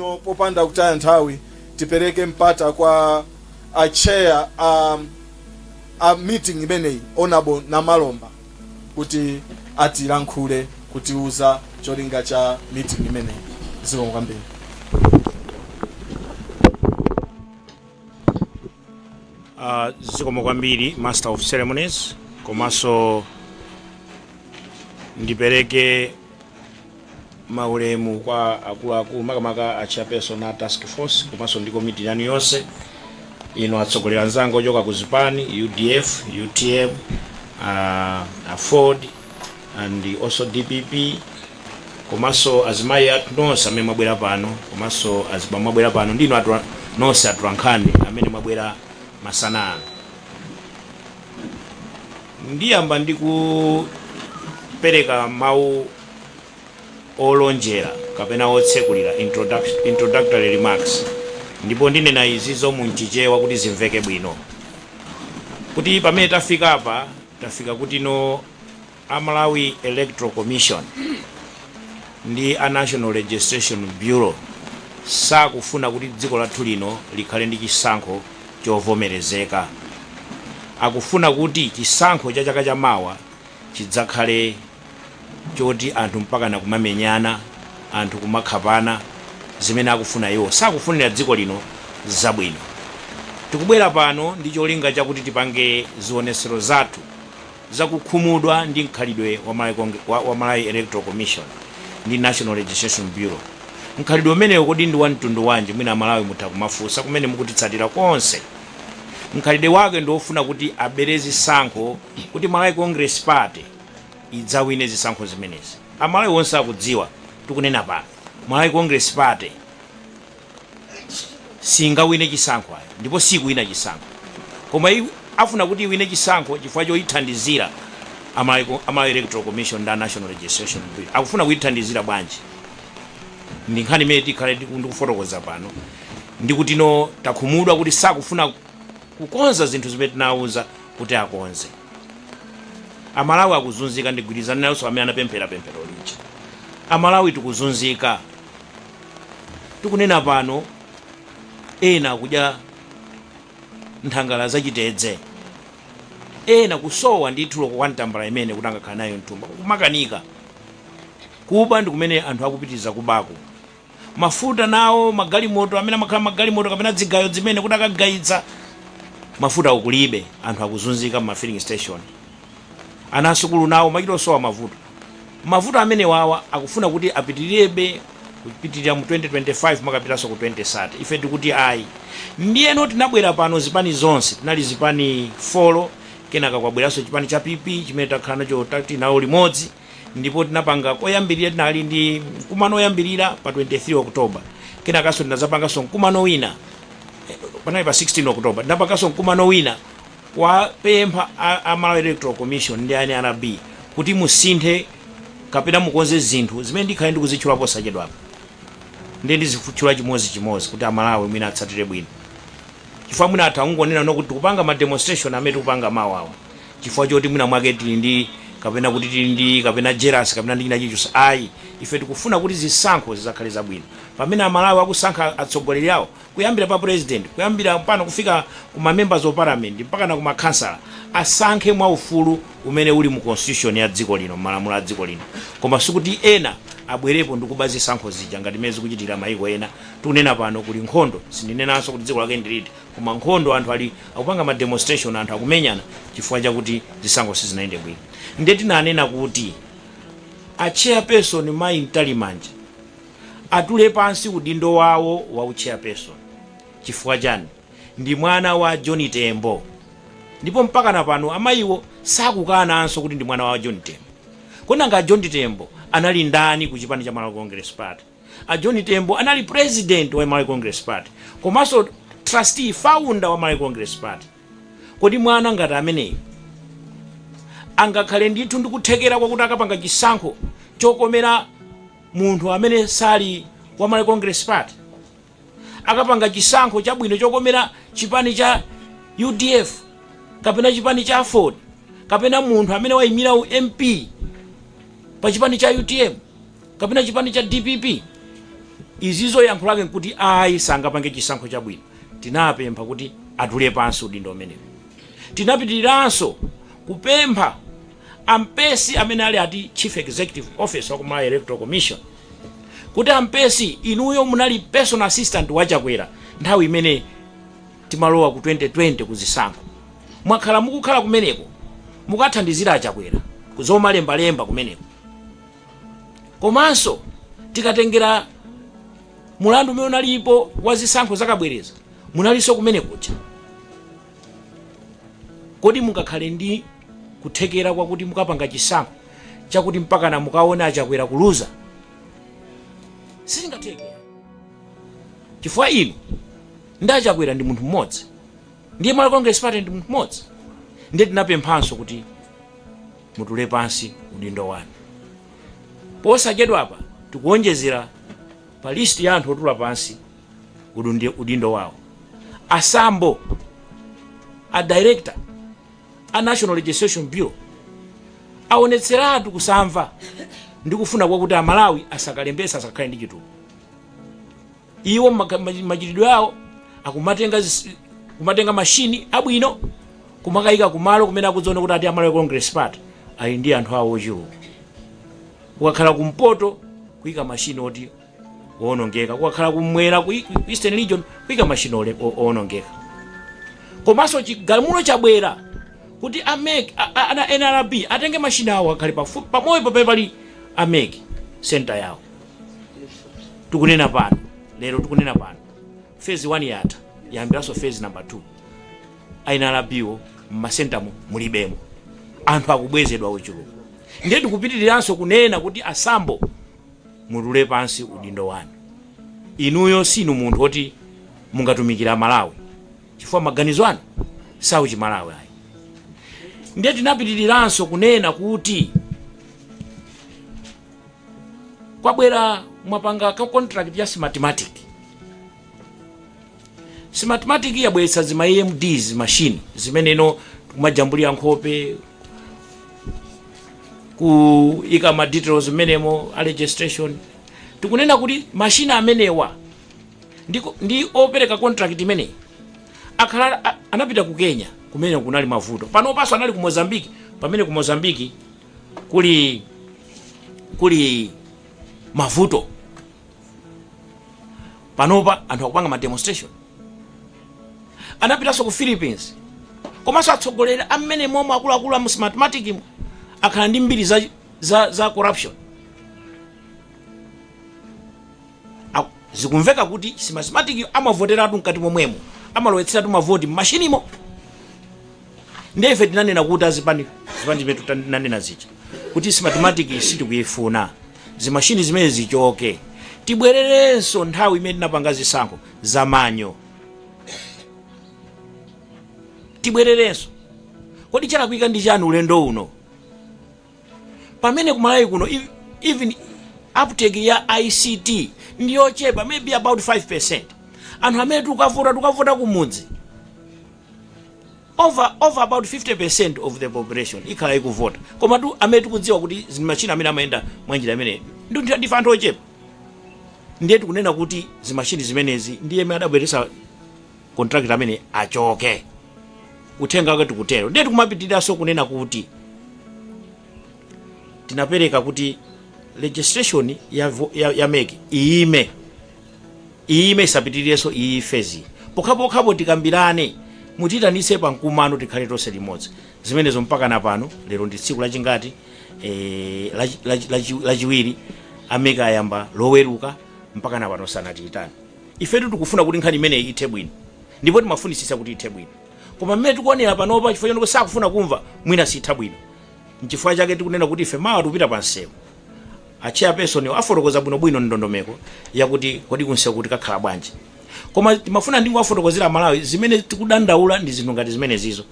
Tsopano popanda kutaya nthawi, tipereke mpata kwa a chair a meeting imeneyi, Honorable Namalomba, kuti atilankhule, kutiuza cholinga cha meeting imeneyi. Zikomo kwambiri. Zikomo kwambiri, master of ceremonies, komanso ndipereke maulemu kwa akuluakulu, makamaka a chairperson a task force komanso ndi komiti yanu yonse, inu atsogoleri anzanga ochoka ku zipani UDF, UTM, AFORD and also DPP, komanso azimayi athu nonse amene mwabwera pano, komanso azibambo mwabwera pano, ndinu nonse atolankhani amene mwabwera masana ano. Ndiyamba ndi kupereka mawu olonjera kapena otsekulira, introductory remarks, ndipo ndinena izizo mu Mchichewa kuti zimveke bwino, kuti pamene tafika apa, tafika kuti no a Malawi Electoral Commission ndi a National Registration Bureau sakufuna kuti dziko lathu lino likhale ndi chisankho chovomerezeka. Akufuna kuti chisankho cha chaka chamawa chidzakhale choti anthu mpakana kumamenyana, anthu kumakhapana, zimene akufuna iwo. Sakufunira dziko lino zabwino. Tikubwera pano ndi cholinga chakuti tipange zionetsero zathu zakukhumudwa ndi mkhalidwe wa Malawi Electoral Commission ndi National Registration Bureau. Mkhalidwe umenewu kodi ndi wa mtundu wanji? Mwina Amalawi mutha kumafunsa kumene mukutitsatira konse. Mkhalidwe wake ndi wofuna kuti abere zisankho kuti Malawi Congress Party idzawine zisankho zimenezi. Amalawi onse akudziwa, tikunena pano, Malawi Congress Party singawine chisankho ayi, ndipo sikuwina chisankho, koma afuna kuti iwine chisankho chifukwa choyithandizira a Malawi Electoral Commission ndi a National Registration Bureau. Akufuna kuyithandizira bwanji? Ndi nkhani imene tikhale ndikufotokoza pano, ndikuti no takhumudwa kuti sakufuna kukonza zinthu zimene tinawuza kuti akonze. Amalawi akuzunzika. Ndigwirizane nawonso amene anapemphera pemphero lija. Amalawi tikuzunzika. Tikunena pano ena akudya nthangala zachitedze, ena kusowa ndithu loko kwa mtambala imene kuti angakhala nayo mthumba kumakanika. Kuba ndi kumene anthu akupitiriza kubako. Mafuta nawo, magalimoto amene amakhala magalimoto kapena dzigayo zimene kuti akagayitsa mafuta ukulibe, anthu akuzunzika ma filling station. Ana asukulu nawo machito osowa mavuto. Mavuto amene wawa akufuna kuti apitirebe kupitirira mu 2025, makapitanso ku 2030. Ife tikuti ayi. Ndiyeno tinabwera pano zipani zonse, tinali zipani 4, kenaka kwabweranso chipani cha PP chimene takhala nacho, tati nawo limodzi, ndipo tinapanga koyambirira, tinali ndi mkumano oyambirira pa 23 October. Kenakanso tinazapanganso mkumano wina, panali pa 16 October, tinapanganso mkumano wina kuwapempha a Malawi Electoral Commission ndi NRB kuti musinthe kapena mukonze zinthu zimene ndikhale ndikuzitchula posachedwapa. Ndiye ndizitchula chimodzimodzi kuti Amalawi mwina atsatire bwino, chifukwa mwina atha kungonena no kuti tikupanga ma demonstration amene tikupanga mawawa chifukwa choti mwina mwake tili ndi kapena kuti tili ndi kapena jealous kapena ndi china chilichonse. Ayi, ife tikufuna kuti zisankho zizakhale zabwino pamene Amalawi akusankha atsogoleri awo, kuyambira pa president, kuyambira pano kufika ku ma members of parliament mpaka na ku makhansala, asankhe mwaufulu umene uli mu constitution ya dziko lino, malamulo a dziko lino, koma sikuti ena abwerepo ndikuba zisankho zija ngati mmene zikuchitira mayiko ena. Tikunena pano kuli nkhondo, sindinenanso kuti dziko lake ndiliti, koma nkhondo, anthu ali akupanga ma demonstration, anthu akumenyana chifukwa chakuti zisankho sizinayende bwino. Ndiye tinanena kuti a chairperson Mayi Mtalimanja atule pansi udindo wawo wa uchairperson. Chifukwa chani? Ndi mwana wa John Tembo, ndipo mpaka na pano amayiwo sakukananso kuti ndi mwana wa John Tembo. Kodi nanga John Tembo anali ndani ku chipani cha Malawi Congress Party? A John Tembo anali president wa Malawi Congress Party komanso trustee founder wa Malawi Congress Party. Kodi mwana ngati ameneyo angakhale ndithu ndi kuthekera kwakuti akapanga chisankho chokomera munthu amene sali wa Malawi Congress Party, akapanga chisankho chabwino chokomera chipani cha UDF kapena chipani cha AFORD kapena munthu amene wayimira u MP pa chipani cha UTM kapena chipani cha DPP? Izizo yankho lake nkuti ayi, sangapange chisankho chabwino. Tinapempha kuti atule pansi udindo umenewu. Tinapitiriranso kupempha a Mpesi amene ali ati Chief Executive Officer wa ku Malawi Electoral Commission kuti, a Mpesi, inuyo munali personal assistant wa Chakwera nthawi imene timalowa ku 2020 kuzisankho. Mwakhala mukukhala kumeneko mukathandizira a Chakwera kuzomalembalemba kumeneko. Komanso tikatengera mulandu umene unalipo wa zisankho zakabwereza, munalinso kumene kuja. Kodi mungakhale ndi kuthekera kwakuti mukapanga chisankho chakuti mpakana mukaone a Chakwera kuluza? Sizingatheke, chifukwa inu ndi a Chakwera ndi munthu mmodzi, ndiye Malawi Congress Party ndi munthu mmodzi. Ndiye tinapemphanso kuti mutule pansi udindo wanu. Posachedwapa tikuonjezera pa list ya anthu otula pansi udindo wawo a Sambo, a director a National Registration Bureau. Aonetseratu kusamva ndi kufuna kwakuti Amalawi asakalembesa, asakhale ndi chitupa. Iwo machitidwe awo akumatenga kumatenga mashini abwino kumakayika kumalo kumene akudziona kuti ati a Malawi Congress Party ali ndi anthu awo ochuluka. Kukakhala kumpoto, kuyika mashini oti owonongeka. Kukakhala kumwera, ku Eastern Region, kuyika mashini owonongeka. Komanso chigamulo chabwera kuti a MEC, a NRB atenge mashini awo akhale pafupi pamoyo pamene pali a MEC center yawo. Tikunena pano, lero tikunena pano, phase 1 yatha, yayambiranso phase number 2. A NRB wo mmasentamo mulibemo, anthu akubwezedwa ochuluka. Ndiye tikupitiriranso kunena kuti a Sambo, mutule pansi udindo wanu. Inuyo sinu munthu woti mungatumikira Malawi, chifukwa maganizo anu sauchimalawi ayi. Ndiye tinapitiriranso kunena kuti kwabwera, mwapanga ka contract ya Smartmatic. Smartmatic yabweretsa zima EMDs, machine zimene ino kumajambulira nkhope, kuyika ma details mmenemo a registration. Tikunena kuti mashini amenewa ndi opereka contract imeneyi akhala anapita ku Kenya kumene kunali mavuto. Panopanso anali ku Mozambique, pamene ku Mozambique kuli mavuto. Panopa anthu akupanga ma demonstration. Anapitanso ku Philippines. Komanso atsogoleri amene momwe akuluakulu a mu Smartmatic mo akhala ndi mbiri za corruption. Zikumveka kuti Smartmatic amavoteratu mkati momwemo, amalowetseratu mavoti m'mashinimo. Ndiye ife tinanena kuti azipani, zipani zimene tinanena zija kuti Smartmatic sitikuyifuna, zimashini zimene zichoke, tibwererenso nthawi imene tinapanga zisankho za manual, tibwererenso. Kodi chalakwika ndi chani ulendo uno, pamene kumalawi kuno even uptake ya ICT ndiyochepa, maybe about 5? Anthu amene tikavota kumudzi, over about 50% of the population ikhala ikuvota, koma tu amene tikudziwa kuti zimashini amene amayenda mwanjira imene ndife anthu ochepa. Ndiye tikunena kuti zimashini zimenezi ndiye amene adabweretsa contract amene achoke. Uthenga wake tikutero. Ndiye tikumapitiriranso kunena kuti tinapereka kuti registration ya MEC iyime, isapitirirenso iyi phase, pokhapokhapo tikambirane, mutiyitanitse pa mkumano, tikhale tonse limodzi. Zimenezo mpaka na pano, lero ndi tsiku lachingati? Lachiwiri. A MEC ayamba Loweruka, mpaka na pano sanatiyitane. Ifetu tikufuna kuti nkhani imeneyi ithe bwino, ndipo timafunisisa kuti ithe bwino, koma mmene tikuonera panopa, chifukwa chonoko sakufuna kumva, mwina sitha bwino. Nchifukwa chake tikunena kuti ife mawa tikupita pa msewu. A chairperson afotokoza bwinobwino ndondomeko yakuti kodi kunsewu kuti kakhala bwanji, koma timafuna ndingowafotokozera Malawi zimene tikudandaula ndi zinthu ngati zimenezizo.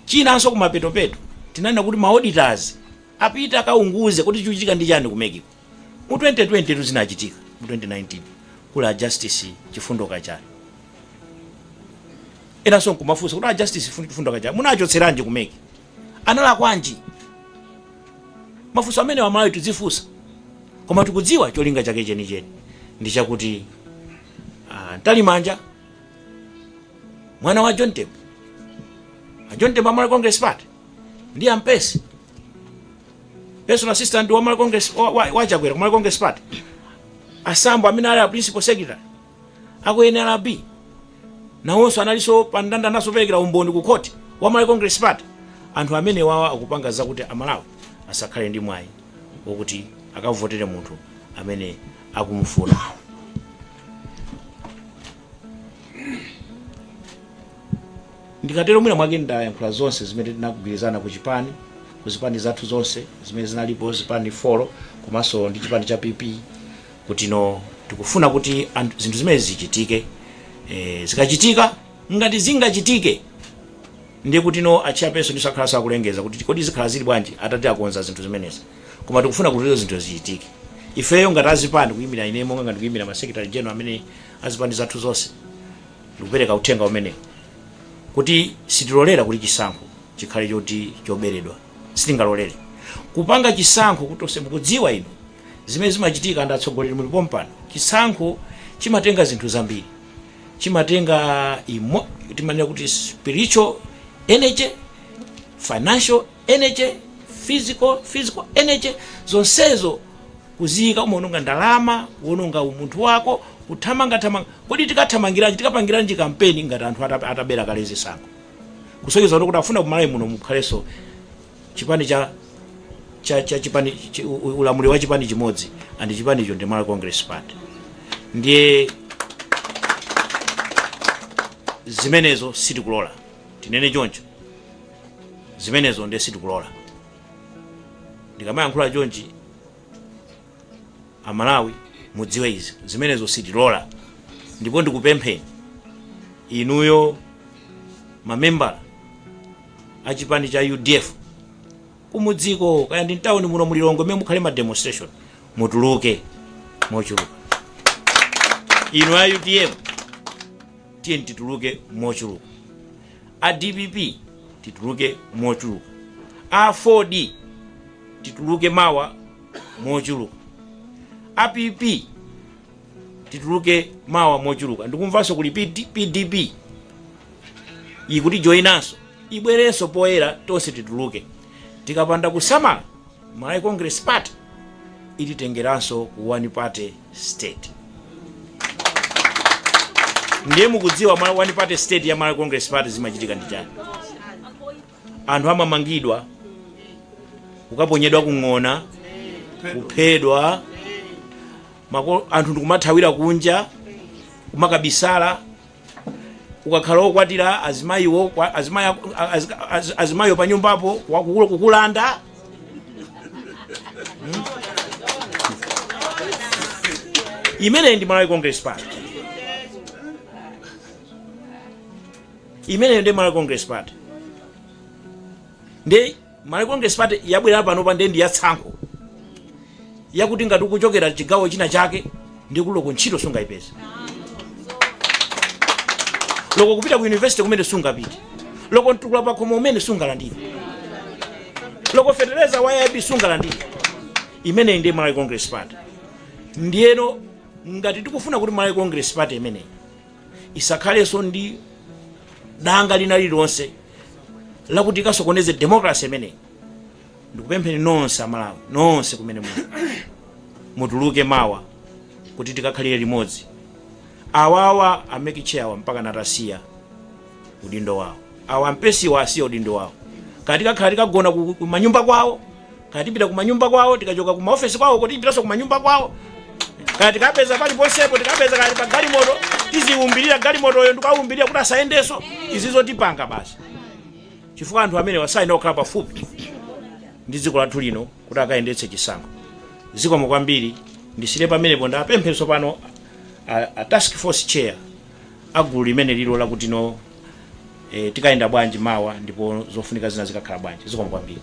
Chinanso, kumapetopeto tinanena kuti ma auditors apite akaunguze kuti chikuchitika ndi chani ku MEC ko. Mu 2020 tu zinachitika, mu 2019 kuli a Justice Chifundo Kachale. Enanso nkumafunsa kuti a Justice Chifundo Kachale munachotseranji ku MEC, analakwanji? Mafunso amene Amalawi tidzifunsa, koma tikudziwa cholinga chake chenicheni. Ndi chakuti Mtalimanja, mwana wa John Tembo, a John Tembo a Malawi Congress Party, ndi a Mpesi, personal assistant wa Malawi Congress, wa Chakwera ku Malawi Congress Party, a Sambo amene ali a principal secretary aku NRB, nawonso analinso pa ndandanda woperekera umboni ku court wa Malawi Congress Party. Anthu amene wawa akupanga zakuti Amalawi asakhale ndi mwayi wokuti akavotere munthu amene akumufuna. Ndikatero mwina mwake ndayankhula zonse zimene tinagwirizana ku chipani, ku zipani zathu zonse zimene zinalipo, zipani 4 komanso ndi chipani cha PP, kuti no, tikufuna kuti zinthu zimene zichitike. Zikachitika, ngati zingachitike, ndiye kuti no, a chairperson ndiso akhala akulengeza kuti kodi zikhala zili bwanji atati akonza zinthu zimenezi. Koma tikufuna kuti zinthu zichitike. Ifeyo ngati azipani, kuyimira ine monga ngati kuyimira ma secretary general amene azipani zathu zonse, ndikupereka uthenga umenewu kuti sitilolera kuti chisankho chikhale choti choberedwa. Sitingalolere kupanga chisankho kuti tonse mukudziwa inu zimene zimachitika ndi atsogoleri mulipo mpano. Chisankho chimatenga zinthu zambiri. Chimatenga timanena kuti spiritual energy, financial energy, physical energy, zonsezo kuziyika. Umaononga ndalama, kuononga umunthu wako, kuthamangathamanga. Kodi tikathamangiranji, tikapangiranji kampeni ngati anthu atabera kale zisankho? Kusonyeza kuti afuna kumalawi muno mukhalenso chipani cha cha cha chipani ulamuliro wa chipani chimodzi, and chipanicho ndi Malawi Congress Party. Ndiye zimenezo sitikulola, tinene choncho. Zimenezo ndiye sitikulola. Ndikamayankhula chonchi, Amalawi mudziwe izi, zimenezo sitilola. Ndipo ndikupempheni inuyo mamembala a chipani cha UDF kumudziko, kaya ndi mtawuni muno mulilongwe mmene mukhale ma demonstration, mutuluke mochuluka. Inu a UTM, tiyeni tituluke mochuluka. A DPP, tituluke mochuluka. A 4D, tituluke mawa mochuluka. A PP, tituluke mawa mochuluka. Ndikumvanso kuli PDP ikuti joinanso, ibwerenso poyera, tonse tituluke. Tikapanda kusamala, Malawi Congress Party ititengeranso ku one party state. Ndiye mukudziwa mwa one party state ya Malawi Congress Party zimachitika ndi chani? Anthu amamangidwa, kukaponyedwa kung'ona, kuphedwa, anthu ndikumathawira kunja, kumakabisala. Ukakhala wokwatira, azimayiwo azimayiwo pa nyumbapo kukulanda. Imeneyi ndi Malawi Congress Party. Imeneyo ndi Malawi Congress Party. Ndi Malawi Congress Party yabwera panopa ndiye ndi yatsankho, yakuti ngati ukuchokera chigawo china chake, ndi kuloko ntchito sungayipeze, loko kupita ku university kumene sungapite, loko mtukula pakhomo umene sungalandire, loko fetereza wa AIP sungalandire. Imeneyi ndi Malawi Congress Party. Ndiyeno ngati tikufuna kuti Malawi Congress Party imeneyi isakhalenso ndi danga lina lililonse lakuti ikasokoneze democracy imeneyi, ndikupempheni nonse Amalawi nonse kumene muli, mutuluke mawa kuti tikakhalire limodzi. Awawa a MEC chair awa mpaka natasiya udindo wawo, awa Mpesiwa asiya udindo wawo. Kaya tikakhala tikagona ku manyumba kwawo, kaya tipita ku manyumba kwawo, tikachoka ku maofesi kwawo kuti tipitanso ku manyumba kwawo, kaya tikapeza paliponsepo, tikapeza kaya pa galimoto, tiziwumbirira galimotoyo ndikawumbirira kuti asayendenso. Izi zotipanga basi, chifukwa anthu amene wasayenda kukhala pafupi ndi dziko lathu lino kuti akayendetse chisankho. Zikomo kwambiri, ndisire pamenepo. Ndapemphenso pano a task force chair agulu limene lilo lakuti no, tikayenda bwanji mawa ndipo zofunika zina zikakhala bwanji. Zikomo kwambiri.